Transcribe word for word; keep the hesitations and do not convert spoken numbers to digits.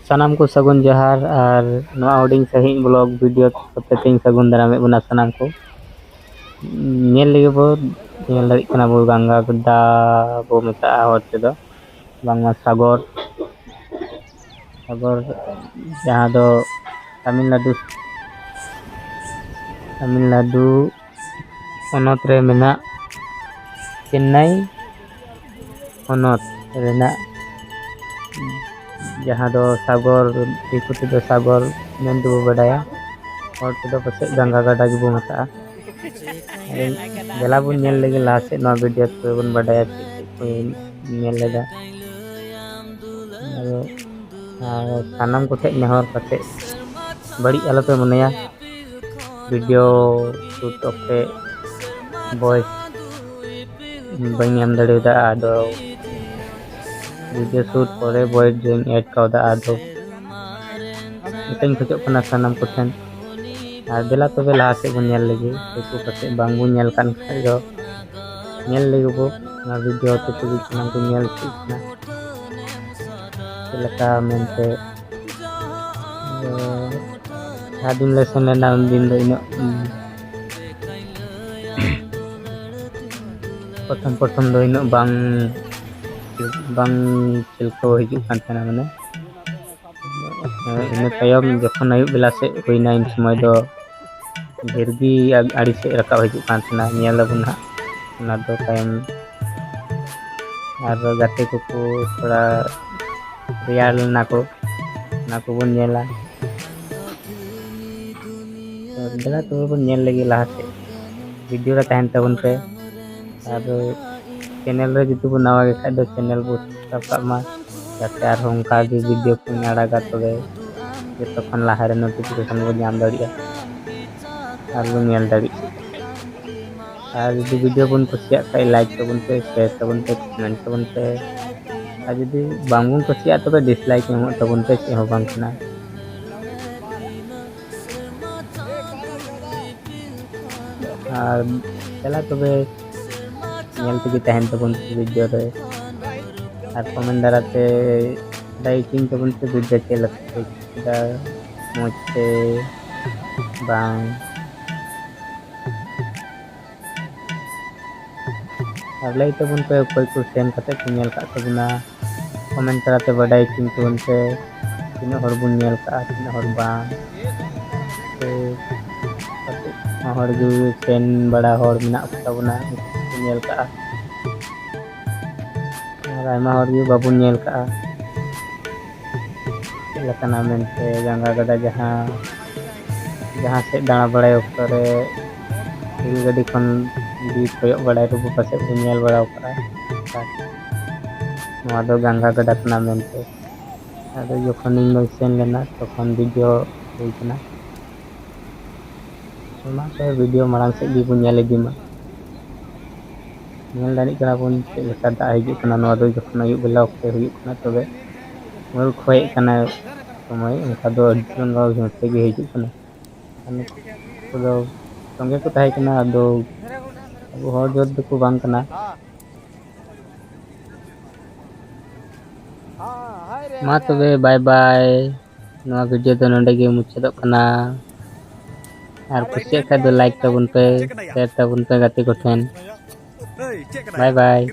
ᱥᱟᱱᱟᱢ ᱠᱚ ᱥᱟᱹᱜᱩᱱ ᱡᱚᱦᱟᱨ, ᱟᱨ ᱱᱚᱣᱟ ᱦᱩᱰᱤᱧ ᱥᱟᱺᱦᱤᱡ ᱵᱞᱚᱜ ᱵᱷᱤᱰᱤᱭᱳ ᱠᱚᱛᱮ ᱛᱤᱧ ᱥᱟᱹᱜᱩᱱ ᱫᱟᱨᱟᱢᱮᱫ ᱵᱚᱱᱟ ᱥᱟᱱᱟᱢ ᱠᱚ᱾ ᱧᱮᱞ ᱞᱟᱹᱜᱤᱫ ᱵᱚ, ᱧᱮᱞ ᱫᱟᱲᱮᱭᱟᱜ ᱠᱟᱱᱟ ᱵᱚ, ᱜᱟᱝᱜᱟ ᱜᱟᱰᱟ ᱵᱚ ᱢᱮᱛᱟᱜᱼᱟ ᱦᱚᱲ ᱛᱮᱫᱚ, ᱵᱟᱝᱢᱟ ᱥᱟᱜᱚᱨ᱾ ᱥᱟᱜᱚᱨ, ᱡᱟᱦᱟᱸ ᱫᱚ ᱛᱟᱢᱤᱞᱱᱟᱰᱩ, ᱛᱟᱢᱤᱞᱱᱟᱰᱩ ᱯᱚᱱᱚᱛ ᱨᱮ ᱢᱮᱱᱟᱜ ᱪᱮᱱᱱᱟᱭ ᱦᱚᱱᱚᱛ ᱨᱮᱱᱟᱜ, ᱡᱟᱦᱟᱸ ᱫᱚ ᱥᱟᱜᱚᱨ, ᱫᱤᱠᱩ ᱛᱮᱫᱚ ᱥᱟᱜᱚᱨ ᱢᱮᱱ ᱛᱮᱵᱚ ᱵᱟᱰᱟᱭᱟ, ᱦᱚᱲ ᱛᱮᱫᱚ ᱯᱟᱥᱮᱡ ᱜᱟᱝᱜᱟ ᱜᱟᱰᱟ ᱜᱮᱵᱚ ᱢᱮᱛᱟᱜᱼᱟ᱾ ᱫᱮᱞᱟ ᱵᱚᱱ ᱧᱮᱞ ᱞᱮᱜᱮ ᱞᱟᱦᱟ ᱥᱮᱫ ᱱᱚᱣᱟ ᱵᱷᱤᱰᱤᱭᱳ, ᱛᱚᱵᱮ ᱵᱚᱱ ᱵᱟᱰᱟᱭᱟ ᱪᱮᱫ ᱪᱮᱫ ᱠᱚ ᱧᱮᱞ ᱞᱮᱫᱟ᱾ ᱟᱫᱚ, ᱟᱨ ᱥᱟᱱᱟᱢ ᱠᱚᱴᱷᱮᱱ ᱱᱮᱦᱚᱨ ᱠᱟᱛᱮ ᱵᱟᱹᱲᱤᱡ ᱟᱞᱚᱯᱮ ᱢᱚᱱᱮᱭᱟ, ᱵᱷᱤᱰᱤᱭᱳ ᱥᱩᱴ ᱚᱠᱛᱮ ᱵᱷᱚᱭᱮᱥ ᱵᱟᱹᱧ ᱮᱢ ᱫᱟᱲᱮᱭᱟᱫᱟ, ᱟᱫᱚ ᱵᱷᱤᱰᱤᱭᱳ ᱥᱩᱴ ᱯᱚᱨᱮ ᱵᱷᱚᱭᱮᱥ ᱫᱚᱧ ᱮᱰ ᱠᱟᱣᱫᱟ᱾ ᱟᱫᱚ ᱱᱤᱛᱚᱧ ᱠᱷᱚᱡᱚᱜ ᱠᱟᱱᱟ ᱥᱟᱱᱟᱢ ᱠᱚᱴᱷᱮᱱ, ᱟᱨ ᱫᱮᱞᱟ ᱛᱚᱵᱮ ᱞᱟᱦᱟ ᱥᱮᱫ ᱵᱚᱱ ᱧᱮᱞ ᱞᱮᱜᱮ, ᱫᱤᱠᱩ ᱯᱟᱥᱮᱡ ᱵᱟᱝ ᱵᱚᱱ ᱧᱮᱞ ᱠᱟᱱ ᱠᱷᱟᱡ ᱫᱚ ᱧᱮᱞ ᱞᱮᱜᱮ ᱵᱚ ᱱᱚᱣᱟ ᱵᱷᱤᱰᱤᱭᱳ ᱛᱮ ᱛᱩᱞᱩᱡ ᱥᱟᱱᱟᱢ ᱠᱚ ᱧᱮᱞ ᱪᱮᱫ ᱠᱟᱱᱟ ᱪᱮᱫ ᱞᱮᱠᱟ ᱢᱮᱱᱛᱮ᱾ ᱟᱫᱚ ᱡᱟᱦᱟᱸ ᱫᱤᱱ ᱞᱮ ᱥᱮᱱ ᱞᱮᱱᱟ, ᱩᱱ ᱫᱤᱱ ᱫᱚ ᱤᱱᱟᱹᱜ, ᱩᱢ, ᱯᱨᱚᱛᱷᱚᱢ ᱯᱨᱚᱛᱷᱚᱢ ᱫᱚ ᱤᱱᱟᱹᱜ ᱵᱟᱝ, ᱵᱟᱝ ᱪᱤᱞᱠᱟᱹᱣ ᱦᱤᱡᱩᱜ ᱠᱟᱱ ᱛᱟᱦᱮᱱᱟ, ᱢᱟᱱᱮ᱾ ᱤᱱᱟᱹ ᱛᱟᱭᱚᱢ ᱡᱚᱠᱷᱚᱱ ᱟᱹᱭᱩᱵ ᱵᱮᱞᱟ ᱥᱮᱫ ᱦᱩᱭᱱᱟ, ᱩᱱ ᱥᱚᱢᱚᱭ ᱫᱚ ᱰᱷᱮᱨ ᱜᱮ ᱟᱹᱰᱤ ᱥᱮᱫ ᱨᱟᱠᱟᱵ ᱦᱤᱡᱩᱜ ᱠᱟᱱ ᱛᱟᱦᱮᱱᱟ᱾ ᱧᱮᱞ ᱟᱵᱚᱱ ᱦᱟᱸᱜ ᱚᱱᱟ ᱫᱚ ᱛᱟᱭᱚᱢ᱾ ᱟᱨ ᱜᱟᱛᱮ ᱠᱚᱠᱚ ᱛᱷᱚᱲᱟ ᱨᱮᱭᱟᱲ ᱞᱮᱱᱟ ᱠᱚ, ᱚᱱᱟ ᱠᱚᱵᱚᱱ ᱧᱮᱞᱟ᱾ ᱛᱚ ᱫᱮᱞᱟ ᱛᱚᱵᱮ ᱵᱚᱱ ᱧᱮᱞ ᱞᱮᱜᱮ ᱞᱟᱦᱟ ᱥᱮᱫ, ᱵᱷᱤᱰᱤᱭᱳ ᱨᱮ ᱛᱟᱦᱮᱱ ᱛᱟᱵᱚᱱ ᱯᱮ᱾ ᱟᱨ ᱪᱮᱱᱮᱞ ᱨᱮ ᱡᱩᱫᱤ ᱵᱚᱱ ᱱᱟᱣᱟ ᱜᱮ ᱠᱷᱟᱡ ᱫᱚ ᱪᱮᱱᱮᱞ ᱵᱚ ᱥᱟᱵᱥᱠᱨᱟᱭᱤᱵ ᱠᱟᱜ ᱢᱟ, ᱡᱟᱛᱮ ᱟᱨᱦᱚᱸ ᱚᱱᱠᱟ ᱜᱮ ᱵᱷᱤᱰᱤᱭᱳ ᱠᱚᱧ ᱟᱲᱟᱜᱟ, ᱛᱚᱵᱮ ᱡᱚᱛᱚ ᱠᱷᱚᱱ ᱞᱟᱦᱟᱨᱮ ᱱᱳᱴᱤᱯᱷᱤᱠᱮᱥᱚᱱ ᱵᱚᱱ ᱧᱟᱢ ᱫᱟᱲᱮᱭᱟᱜᱼᱟ ᱟᱨ ᱵᱚᱱ ᱧᱮᱞ ᱫᱟᱲᱮᱭᱟᱜᱼᱟ᱾ ᱟᱨ ᱡᱩᱫᱤ ᱵᱷᱤᱰᱤᱭᱳ ᱵᱚᱱ ᱠᱩᱥᱤᱭᱟᱜ ᱠᱷᱟᱡ ᱞᱟᱭᱤᱠ ᱛᱟᱵᱚᱱ ᱯᱮ, ᱥᱮᱭᱟᱨ ᱛᱟᱵᱚᱱ ᱯᱮ, ᱠᱚᱢᱮᱱᱴ ᱛᱟᱵᱚᱱ ᱯᱮ᱾ ᱟᱨ ᱡᱩᱫᱤ ᱵᱟᱝ ᱵᱚᱱ ᱠᱩᱥᱤᱭᱟᱜᱼᱟ ᱛᱚᱵᱮ ᱰᱤᱥᱞᱟᱭᱤᱠ ᱮᱢᱚᱜ ᱛᱟᱵᱚᱱ ᱯᱮ, ᱪᱮᱫ ᱦᱚᱸ ᱵᱟᱝ ᱠᱟᱱᱟ᱾ ᱟᱨ ᱫᱮᱞᱟ ᱛᱚᱵᱮ ᱧᱮᱞ ᱛᱮᱜᱮ ᱛᱟᱦᱮᱱ ᱛᱟᱵᱚᱱ ᱯᱮ ᱵᱷᱤᱰᱤᱭᱳ ᱨᱮ, ᱟᱨ ᱠᱚᱢᱮᱱᱴ ᱫᱟᱨᱟᱭ ᱛᱮ ᱵᱟᱰᱟᱭ ᱦᱚᱪᱚᱧ ᱛᱟᱵᱚᱱ ᱯᱮ video ᱪᱮᱫ ᱞᱮᱠᱟ ᱯᱮ ᱟᱹᱭᱠᱟᱹᱣ ᱠᱮᱫᱟ, ᱢᱚᱡᱽ ᱛᱮ ᱵᱟᱝ᱾ ᱟᱨ ᱞᱟᱹᱭ ᱛᱟᱵᱚᱱ ᱯᱮ ᱚᱠᱚᱭ ᱠᱚ ᱥᱮᱱ ᱠᱟᱛᱮ ᱠᱚ ᱧᱮᱞ ᱠᱟᱜ ᱛᱟᱵᱚᱱᱟ, comment ᱛᱟᱞᱟᱛᱮ ᱵᱟᱰᱟᱭ ᱦᱚᱪᱚᱧ ᱛᱟᱵᱚᱱ ᱯᱮ ᱛᱤᱱᱟᱹᱜ ᱦᱚᱲ ᱵᱚᱱ ᱧᱮᱞ ᱠᱟᱜᱼᱟ, ᱛᱤᱱᱟᱹᱜ ᱦᱚᱲ ᱵᱟᱝ᱾ ᱥᱮ ᱠᱟᱹᱴᱤᱡ ᱦᱚᱲ ᱜᱮ ᱥᱮᱱ ᱵᱟᱲᱟ ᱦᱚᱲ ᱢᱮᱱᱟᱜ ᱠᱚ ᱛᱟᱵᱚᱱᱟ, ᱩᱱᱠᱩ ᱠᱚ ᱧᱮᱞ ᱠᱟᱜᱼᱟ᱾ ᱟᱨ ᱟᱭᱢᱟ ᱦᱚᱲ ᱜᱮ ᱵᱟᱵᱚᱱ ᱧᱮᱞ ᱠᱟᱜᱼᱟ ᱪᱮᱫ ᱞᱮᱠᱟᱱᱟ ᱢᱮᱱᱛᱮ᱾ ᱜᱟᱝᱜᱟ ᱜᱟᱰᱟ ᱡᱟᱦᱟᱸ ᱡᱟᱦᱟᱸ ᱥᱮᱫ ᱫᱟᱬᱟ ᱵᱟᱲᱟᱭ ᱚᱠᱛᱚ ᱨᱮ ᱨᱮᱹᱞ ᱜᱟᱹᱰᱤ ᱠᱷᱚᱱ ᱡᱩᱫᱤ ᱠᱚᱭᱚᱜ ᱵᱟᱲᱟᱭ ᱨᱮᱵᱚ ᱯᱟᱥᱮᱡ ᱵᱚᱱ ᱧᱮᱞ ᱵᱟᱲᱟ ᱟᱠᱟᱫᱼᱟ᱾ ᱱᱚᱣᱟ ᱫᱚ ᱜᱟᱝᱜᱟ ᱜᱟᱰᱟ ᱠᱟᱱᱟ ᱢᱮᱱᱛᱮ᱾ ᱟᱫᱚ ᱡᱚᱠᱷᱚᱱᱤᱧ ᱥᱮᱱ ᱞᱮᱱᱟ ᱛᱚᱠᱷᱚᱱ video ᱦᱩᱭ ᱠᱟᱱᱟ᱾ ᱚᱱᱟᱛᱮ video ᱢᱟᱲᱟᱝ ᱥᱮᱫ ᱜᱮᱵᱚᱱ ᱧᱮᱞ ᱤᱫᱤ ᱢᱟ᱾ ᱧᱮᱞ ᱫᱟᱲᱮᱭᱟᱜ ᱠᱟᱱᱟ ᱵᱚᱱ ᱪᱮᱫ ᱞᱮᱠᱟ ᱫᱟᱜ ᱦᱤᱡᱩᱜ ᱠᱟᱱᱟ᱾ ᱱᱚᱣᱟ ᱫᱚ ᱡᱚᱠᱷᱚᱱ ᱟᱹᱭᱩᱵ ᱵᱮᱞᱟ ᱚᱠᱛᱮ ᱦᱩᱭᱩᱜ ᱠᱟᱱᱟ, ᱛᱚᱵᱮ ᱢᱩᱨᱩᱠ ᱦᱚᱭᱮᱫ ᱠᱟᱱᱟ ᱥᱚᱢᱚᱭ, ᱚᱱᱠᱟ ᱫᱚ ᱟᱹᱰᱤ ᱪᱚᱸᱜᱟ ᱡᱷᱟᱹᱱᱴᱤ ᱜᱮ ᱦᱤᱡᱩᱜ ᱠᱟᱱᱟ᱾ ᱟᱨ ᱱᱩᱠᱩ ᱠᱚᱫᱚ ᱥᱚᱸᱜᱮ ᱠᱚ ᱛᱟᱦᱮᱸ ᱠᱟᱱᱟ, ᱟᱫᱚ ᱟᱵᱚ ᱦᱚᱲ ᱡᱟᱹᱛ ᱫᱚᱠᱚ ᱵᱟᱝ ᱠᱟᱱᱟ᱾ ᱢᱟ ᱛᱚᱵᱮ, bye bye᱾ ᱱᱚᱣᱟ video ᱫᱚ ᱱᱚᱰᱮ ᱜᱮ ᱢᱩᱪᱟᱹᱫᱚᱜ ᱠᱟᱱᱟ᱾ ᱟᱨ ᱠᱩᱥᱤᱭᱟᱜ ᱠᱷᱟᱡ ᱫᱚ like ᱛᱟᱵᱚᱱ ᱯᱮ, share ᱛᱟᱵᱚᱱ ᱯᱮ ᱜᱟᱛᱮ ᱠᱚᱴᱷᱮᱱ᱾ Bye bye᱾